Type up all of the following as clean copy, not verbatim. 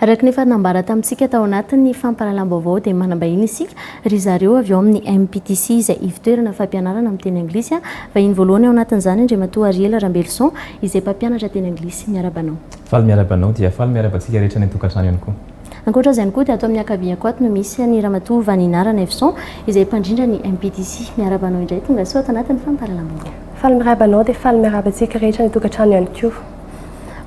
Araka ny efa nambara tamintsika tao anatin'ny fampahalalam-baovao dia manam-bahiny isika, ry zareo avy ao amin'ny MPTC izay ivotoerana fampianarana amin'ny teny anglisy. Vahiny voalohany ao anatin'izany Andriamatoa Ariel Rambelison izay mpampianatra teny anglisy. Miarahaba anao. Faly miarahaba anao dia faly miarahaba antsika rehetra any an-tokantrano ihany koa. Ankoatra izay ihany koa dia ato amin'ny ankaviako ato no misy an'i Ramatoa Vaninah Ranaivoson izay mpandrindra ny MPTC. Miarahaba anao indray tonga soa ato anatin'ny fampahalalam-baovao. Faly miarahaba anao dia faly miarahaba antsika rehetra any an-tokantrano ihany koa.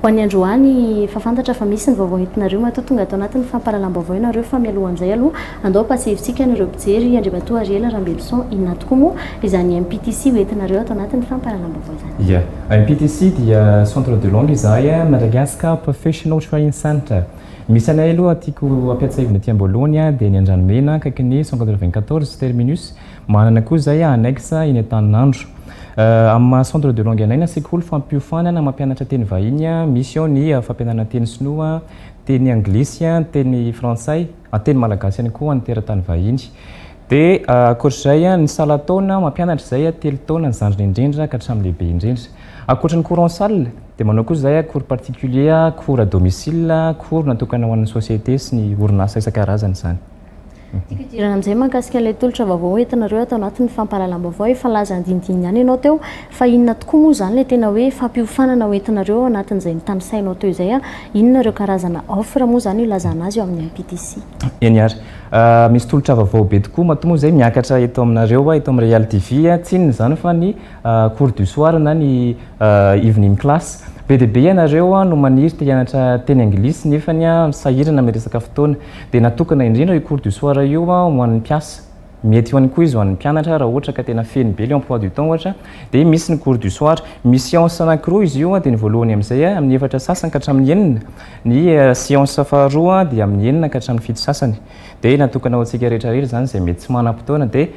Ho an'ny androany, efa fantatra fa misy ny vaovao entinareo matoa tonga ato anatin'ny fampahalalam-baovao ianareo fa mialohan'izay aloha, andao ampahatsiahivintsika an'ireo mpijery, Andriamatoa Ariel Rambelison, inona tokoa moa izany MPTC ho entinareo ato anatin'ny fampahalalam-baovao izany? Ia. MPTC dia Centre de Langue izahay, Madagascar Professional Training Center. Misy anay aloha tiako ampiatsahivina aty am-boalohany dia ny Andranomena akaikin'ny 194 terminus. Manana koa izahay annexe eny Antaninandro. Amin'ny maha centre de langue anay na sekoly fampiofanana mampianatra teny vahiny, misy ao ny fampianarana teny sinoa, teny anglisy, teny frantsay, teny malagasy ihany koa ho an'ny teratany vahiny. Dia ankoatr'izay, ny salan-taona mampianatra izay 3 taona ny zandriny indrindra ka hatramin'ny lehibe indrindra. Ankoatry ny cours en salle, dia manao koa izahay cours particulier, cours à domicile, cours natokana ho an'ny société sy ny orinasa isan-karazany izany. Tiako hidirana amin'izay mahakasika an'ilay tolotra vaovao entinareo ato anatin'ny fampahalalam-baovao. Efa nilaza andinidininy ihany ianao teo fa inona tokoa moa izany ilay tena hoe fampiofanana ho entinareo ao anatin'izay notanisainao teo izay? Inona ireo karazana offre moa izany ilazana azy eo amin'ny MPTC? Eny ary. Misy tolotra vaovao be tokoa matoa moa izay miakatra eto aminareo eto amin'ny Real TV. Tsy inona izany fa ny cours du soir na ny evening class. Be dia be ianareo no maniry te hianatra teny anglisy nefany sahirana amin'ny resaka fotoana. Dia natokana indrindra io cours du soir io ho an'ny mpiasa. Mety ihany koa izy ho an'ny mpianatra raha ohatra ka tena feno be ilay emploi du temps ohatra dia misy ny cours du soir. Misy séance anankiroa izy io dia ny voalohany amin'izay amin'ny efatra sasany ka hatramin'ny enina, ny séance faharoa dia amin'ny enina ka hatramin'ny fito sasany. Dia natokana ho antsika rehetra rehetra izany izay mety tsy manam-potoana dia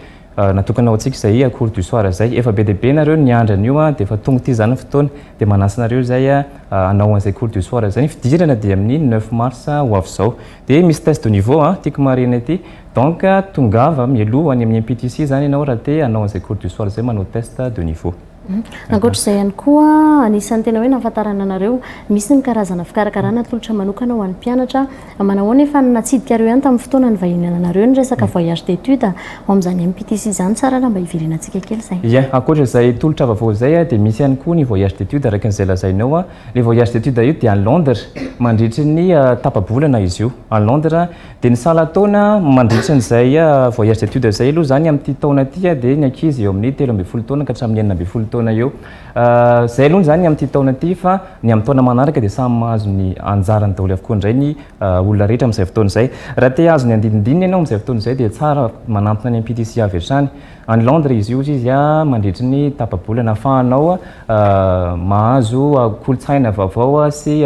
Natokana ho antsika izay cours du soir izay. Efa be dia be nareo niandry an'io dia efa tonga ity izany ny fotoana dia manasa anareo izay hanao an'izay cours du soir izay. Ny fidirana dia amin'ny neuf mars ho avy izao. Dia misy test de niveau tiako marihina ity. Donc tongava mialoha any amin'ny MPTC izany ianao raha te hanao an'izay cours du soir izay manao test de niveau. Ankoatra izay ihany koa, anisan'ny tena hoe nahafantarana anareo, misy ny karazana fikarakarana atolotra manokana ho an'ny mpianatra. Manahoana efa natsidikareo ihany tamin'ny fotoana nivahinananareo ny resaka voyage d'études ao amin'izany MPTC izany, tsara raha mba hiverenantsika kely izay. Ia, ankoatra izay tolotra vaovao izay dia misy ihany koa ny voyage d'études araka izay lazainao. Ilay voyage d'études io dia any Londres mandritry ny tapa-bolana izy io, any Londres. Dia ny salan-taona mandritra an'izay voyage d'études izay aloha izany amin'ity taona ity dia ny ankizy eo amin'ny 13 taona ka hatramin'ny 16 taona eo. Izay aloha izany amin'ity taona ity fa ny amin'ny taona manaraka dia samy mahazo ny anjarany daholo avokoa indray ny olona rehetra amin'izay fotoana izay. Raha te hahazo ny andinindininy ianao amin'izay fotoana izay dia tsara manantona ny MPTC avy hatrany. Any Londres izy io izy mandritry ny tapa-bolana ahafahanao mahazo kolontsaina vaovao sy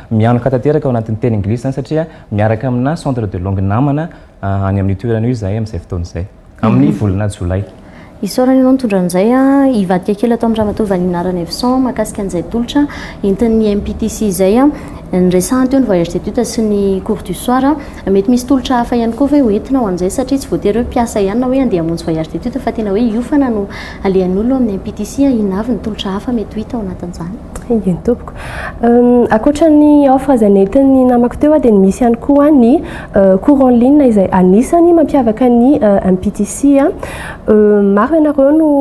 mianoka tanteraka ao anatin'ny teny anglisy izany satria Miaraka amina centre de langue namana any amin'io toerana io izahay amin'izay fotoana izay, amin'ny volana jolay. Isaorana ianao nitondra an'izay. Hivadika kely ato amin'ny Ramatoa Vanina Ranaivoson mahakasika an'izay tolotra entin'ny MPTC izay. Niresahana teo ny voyage d'études sy ny cours du soir. Mety misy tolotra hafa ihany koa ve ho entina ho an'izay satria tsy voatery hoe mpiasa ihany na hoe handeha hamonjy voyage d'études fa tena hoe hiofana no alehan'ny olona ao amin'ny MPTC. Inona avy ny tolotra hafa mety ho hita ao anatin'izany? Eny tompoko. Ankoatra ny offre izay nentin'ny namako teo dia misy ihany koa ny cours en ligne izay anisany mampiavaka ny MPTC. Maro ianareo no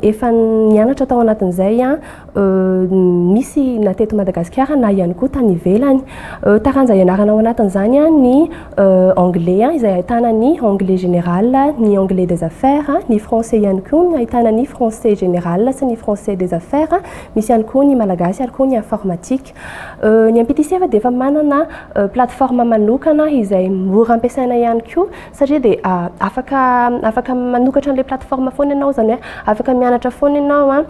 efa nianatra tao anatin'izay, misy na teto Madagasikara na ihany koa tany ivelany. Taranja ianarana ao anatin'izany ny anglais izay ahitana ny anglais général, ny anglais des affaires, ny français ihany koa ahitana ny français général sy ny français des affaires. Misy ihany koa ny malagasy ary koa ny informatique. Ny MPTC efa dia efa manana plateforme manokana izay mora ampiasaina ihany koa satria dia afaka afaka manokatra an'ilay plateforme foana ianao, izany hoe afaka mianatra foana ianao an,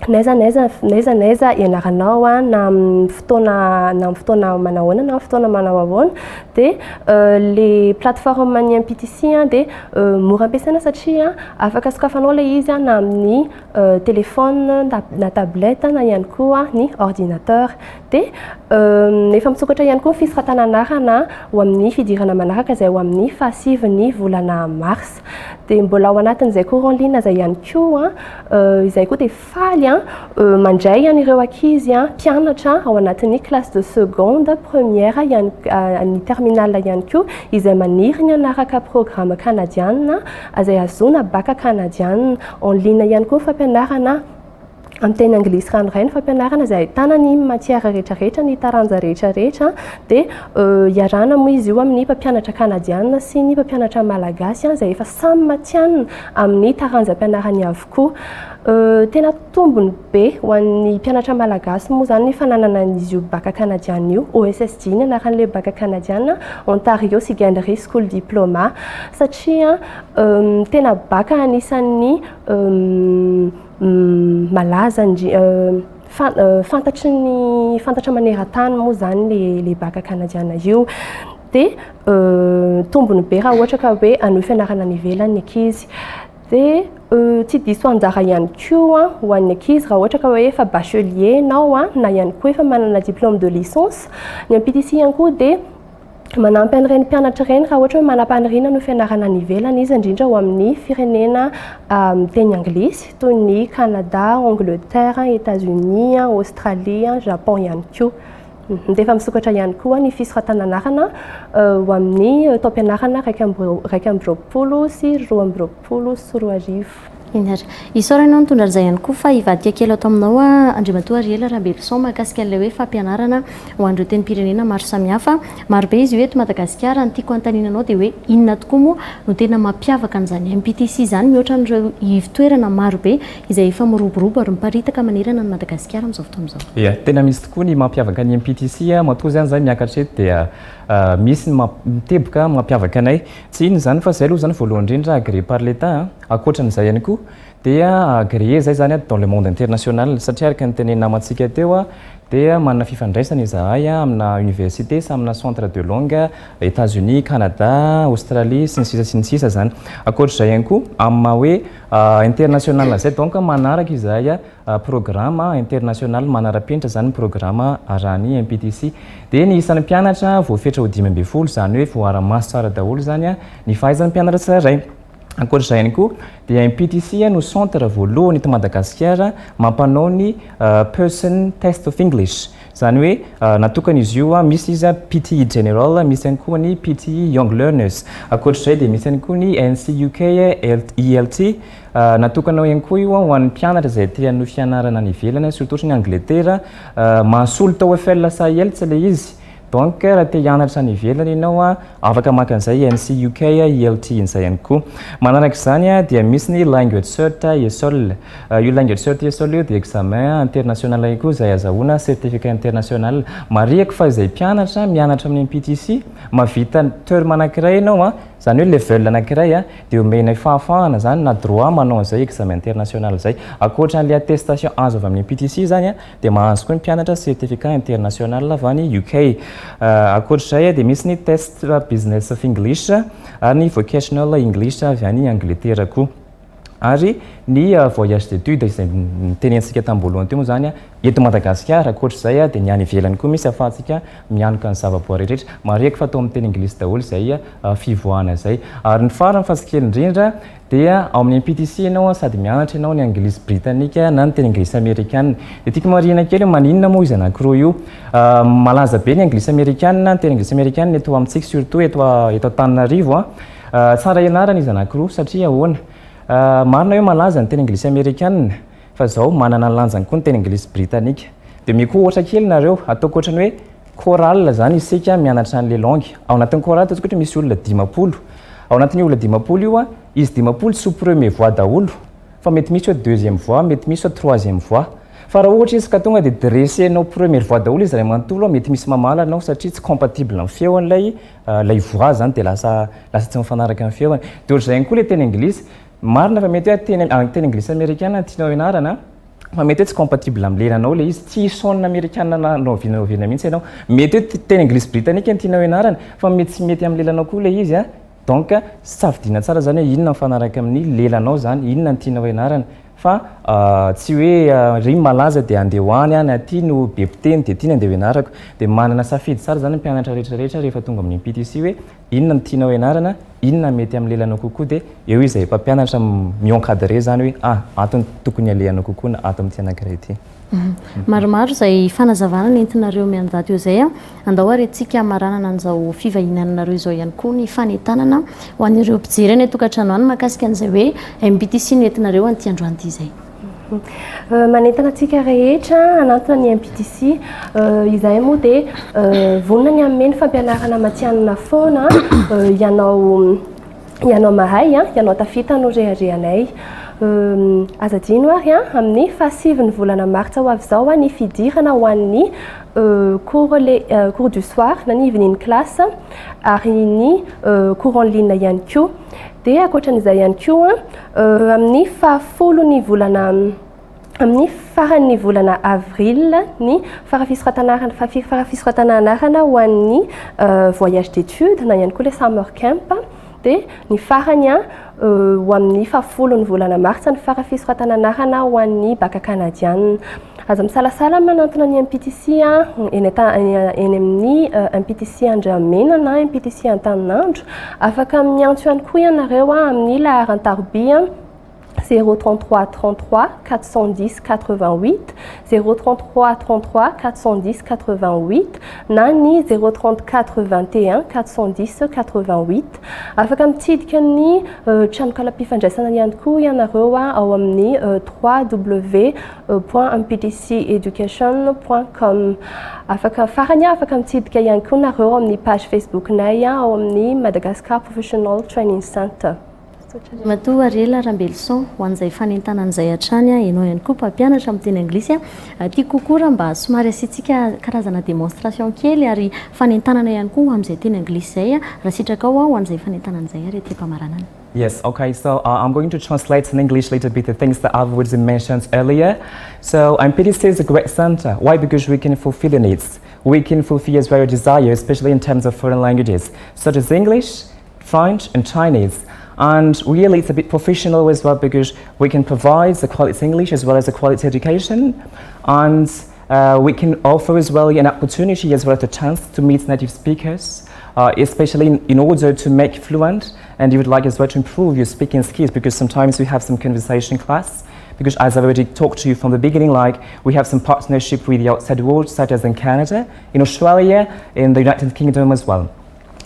n'aiza n'aiza n'aiza n'aiza ianaranao an, na amin'ny fotoana na amin'ny fotoana manao ahoana na amin'ny fotoana manao ahoana. Dia ilay plateforme an'ny MPTC an dia mora ampiasaina satria afaka sokafanao ilay izy na amin'ny téléphone na tablette na ihany koa ny ordinateur. Dia efa misokatra ihany koa ny fisoratana anarana ho amin'ny fidirana manaraka izay ho amin'ny fahasivin'ny volana marsa. Dia mbola ao anatin'izay cours en ligne izay ihany koa, izay koa dia faly. mandray an'ireo ankizy mpianatra ao anatin'ny classe de seconde, première ihany, ny terminale ihany koa, izay maniry ny anaraka programme canadiana izay ahazoana bac canadiana. En ligne ihany koa fampianarana, amin'ny teny anglisy ranoray ny fampianarana, izay ahitana ny matière rehetrarehetra, ny taranja rehetrarehetra. Dia iarahana moa izy io amin'ny mpampianatra canadiana sy ny mpampianatra malagasy izay efa samy matianina amin'ny taranja-mpianarany avokoa. Tena tombony be ho an'ny mpianatra malagasy moa zany ny fananana an'izy io bac canadiana io. OSSD ny anaran'ilay bac canadiana, Ontario Secondary School Diploma, satria tena bac anisan'ny malaza indri fantatry ny fantatra maneran-tany moa zany le bac canadiana io. Dia tombony be raha ohatra ka hoe hanohy fianarana any ivelany ny ankizy. Dia tsy diso anjara ihany koa ho an'ny ankizy raha ohatra ka hoe efa bachelier ianao na ihany koa efa manana diplôme de licence. Ny MPTC ihany koa dia manampy an'ireny mpianatra ireny raha ohatra hoe manam-paniriana no fianarana any ivelany izy, indrindra ho amin'ny firenena miteny anglisy toy ny Canada, Angleterre, États-Unis, Australie, Japon ihany koa. Dia efa misokatra ihany koa ny fisoratana anarana ho amin'ny taom-pianarana 2021 sy 2022. Eny ary, isaorana nitondra an'izay ihany koa, fa hivadika kely ato aminao Andriamatoa Ariel Rambelison, mahakasika an'ilay hoe fampianarana ho an'ireo tenim-pirenena maro samihafa. Marobe izy io eto Madagasikara. Ny tiako anontaniana anao dia hoe inona tokoa moa no tena mampiavaka an'izany MPTC izany mihoatra an'ireo ivon-toerana marobe izay efa miroborobo ary miparitaka manerana ny Madagasikara amin'izao fotoana izao? Ia, tena misy tokoa ny mampiavaka ny MPTC. Matoa zany zay miakatra eto dia misy ny miteboka mampiavaka anay. Tsy inona izany fa zay aloha zany voalohany indrindra agréé par l'État. Ankoatran'izay ihany koa dia agréé zay zany dans le monde international, satria araka ny tenenina namantsika teo dia manana fifandraisana izahay amina université sy amina centre de langue, États-Unis, Canada, Australie sy ny sisa sy ny sisa zany. Ankoatr'izay ihany koa, amin'ny maha hoe international zay, donc manaraka izahay programme international, manara-penitra zany programme arahany MPTC. Dia ny isan'ny mpianatra voafetra ho 15, zany hoe voara-maso tsara daholo zany ny fahaizan'ny mpianatra tsirairay. Ankoatr'izay ihany koa dia MPTC no centre voalohany eto Madagasikara mampanao ny Pearson Test of English, zany hoe natokana izy io misy izy PTE General, misy ihany koa ny PTE Young Learners. Ankoatr'izay dia misy ihany koa ny NCUK ELT. Natokana ihany koa io ho an'ny mpianatra izay te hanohy fianarana any ivelany, surtout ny Angleterre, mahasolo TOEFL sa IELTS le izy. Donc raha te hianatra any ivelany ianao afaka maka an'izay NCUK ELT izay ihany koa. Manaraka izany dia misy ny Language Cert ESOL. Io Language Cert ESOL io dia examen international ihany koa izay azahoana certificat international. Marihako fa izay mpianatra mianatra amin'ny MPTC mahavita terme anankiray ianao zany hoe level anankiray dia omena fahafahana zany na droit manao an'izay examen international zay. Ankoatra an'ilay attestation azo avy amin'ny MPTC zany dia mahazo koa ny mpianatra certificat international avy any UK. Ankoatr'izay dia misy ny test Business of English ary ny Vocational English avy any Angleterre koa. Ary ny voyage d'étude izay nitenentsika tamin'ny teo moa zany eto Madagasikara. Ankoatr'izay dia ny any ivelany koa misy ahafahantsika mianoka ny zavaboary rehetra. Marihako fa atao amin'ny teny anglisy daholo izay fivoahana izay. Ary ny farany fa tsy kely indrindra dia ao amin'ny MPTC ianao sady mianatra ianao ny anglisy britanika na ny teny anglisy amerikana. Dia tiako marihina kely hoe maninona moa izy anankiroa io? Malaza be ny anglisy amerikana, ny teny anglisy amerikana eto amintsika, surtout eto Antananarivo. Tsara ianarana izy anankiroa satria ahoana? Marina hoe malaza ny teny anglisy amerikana, fa zao manana ny lanjany koa ny teny anglisy britanika. Dia mikoa ohatra kely nareo, ataoko ohatrany hoe chorale zany isika mianatra an'le langue. Ao anatin'ny chorale ataontsika ohatra misy olona 50. Ao anatin'io olona 50 io izy 50 tsy ho premier voix daholo, fa mety misy hoe deuxième voix, mety misy hoe troisième voix. Fa raha ohatra izy ka tonga dia dressenao première voix daholo izy ray manontolo, mety misy mamala anao satria tsy compatible amin'ny feon'ilay lay voix zany, dia lasa tsy mifanaraka amin'ny feony. Dia ohatr'izay ihany koa le teny anglisy. Marina fa mety hoe teny anglisy amerikana tianao ianarana, fa mety hoe tsy compatible amin'ny lelanao le izy, tsy son amerikana na noviana noviana mihitsy ianao. Mety hoe teny anglisy britanika no tianao ianarana, fa mety tsy mety amin'ny lelanao koa le izy. Donc safidiana tsara zany hoe inona mifanaraka amin'ny lelanao zany, inona no tianao ianarana. Fa tsy hoe ry malaza dia andeha ho any na ty no be mpiteny dia ty ny andeha ho ianarako. Dia manana safidy tsara zany ny mpianatra rehetrarehetra rehefa tonga amin'ny MPTC hoe inona no tianao ianarana, inona mety amin'ny lelanao kokoa, dia eo izay mpampianatra mi-encadrer zany hoe ah, antony tokony alehanao kokoa na ato amin'ity anankiray ity. Maromaro izay fanazavana nentinareo miandaty eo izay. Andao ary antsika maranana an'izao fivahinanareo izao ihany koa ny fanentanana ho an'ireo mpijery any an-tokantrano any mahakasika an'izay hoe MPTC nentinareo an'ity androany ity izay. Manentana antsika rehetra hanantona ny MPTC. Izahay moa dia vonona ny hanome ny fampianarana matihanina foana. Ianao mahay, ianao tafita no reharehanay. Aza adino ary amin'ny faha-9 ny volana martsa ho avy izao ny fidirana ho an'ny cours, le cours du soir na ny evening class ary ny cours en ligne ihany koa. Dia ankoatran'izay ihany koa, amin'ny faha-10 ny volana, amin'ny faran'ny volana avril ny fara fisoratana anarana ho an'ny voyage d'étude na ihany koa le summer camp. Dia ny farany ho amin'ny faha-10 ny volana martsa ny fara fisoratana anarana ho an'ny bac canadien. Aza misalasala manantona ny MPTC eny amin'ny MPTC Andramena na MPTC Antaninandro. Afaka miantso ihany koa ianareo amin'ny laharan-taroby 033 33 410 88, 033 33 410 88 na ny 034 21 410 88. Afaka mitsidika ny tranokalam-pifandraisana ihany koa ianareo ao amin'ny www.mptceducation.com. Afaka farany, afaka mitsidika ihany koa nareo amin'ny page Facebook-nay ao amin'ny Madagascar Professional Training Center. Matoa Ariela Rambelison, ho an'izay fanentanan'izay hatrany ianao ihany koa mpampianatra amin'ny teny anglisy, tiako kokoa raha mba somary asiantsika karazana démonstration kely ary fanentanana ihany koa amin'izay teny anglisy izay, raha sitrakao, ho an'izay fanentanan'izay ary aty am-pamaranana. Yes, okay, so I'm going to translate in English a little bit the things that I've already mentioned earlier. So MPTC is a great center. Why? Because we can fulfill your needs. We can fulfill your very desire, especially in terms of foreign languages, such as English, French, and Chinese. And really, it's a bit professional as well because we can provide the quality English as well as the quality education. And we can offer as well an opportunity as well as a chance to meet native speakers, especially in order to make fluent, and you would like as well to improve your speaking skills, because sometimes we have some conversation class, because as I've already talked to you from the beginning, like we have some partnership with the outside world, such as in Canada, in Australia, in the United Kingdom as well.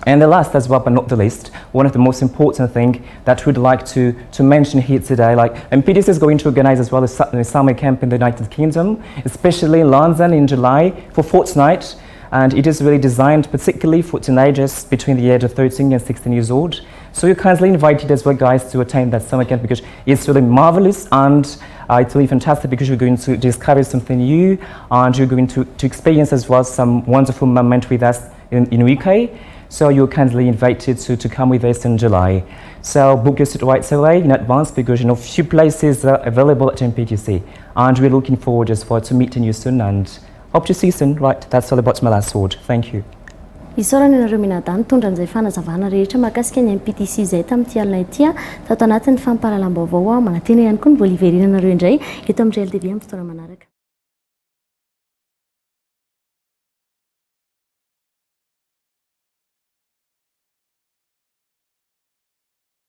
And the last as well, but not the least, one of the most important thing that we'd like to mention here today, like MPTC is going to organize as well a summer camp in the United Kingdom, especially in London in July for fortnight. And it is really designed particularly for teenagers between the age of 13 and 16 years old. So you're kindly invited as well, guys, to attend that summer camp because it's really marvelous and it's really fantastic, because you're going to discover something new and you're going to experience as well some wonderful moment with us in UK. So you're kindly invited to come with us in July. So book your seat right away in advance because few places are available at MPTC. And we're looking forward as well to meeting you soon and hope to see you soon. Right, that's all about my last word. Thank you. Isaorana ianareo mianadahy nitondra an'izay fanazavana rehetra mahakasika ny MPTC izay tamin'ity alina ity tato anatin'ny fampahalalam-baovao. Manantena ihany koa ny mbola hiverenanareo indray eto amin'ny Real TV amin'ny fotoana manaraka.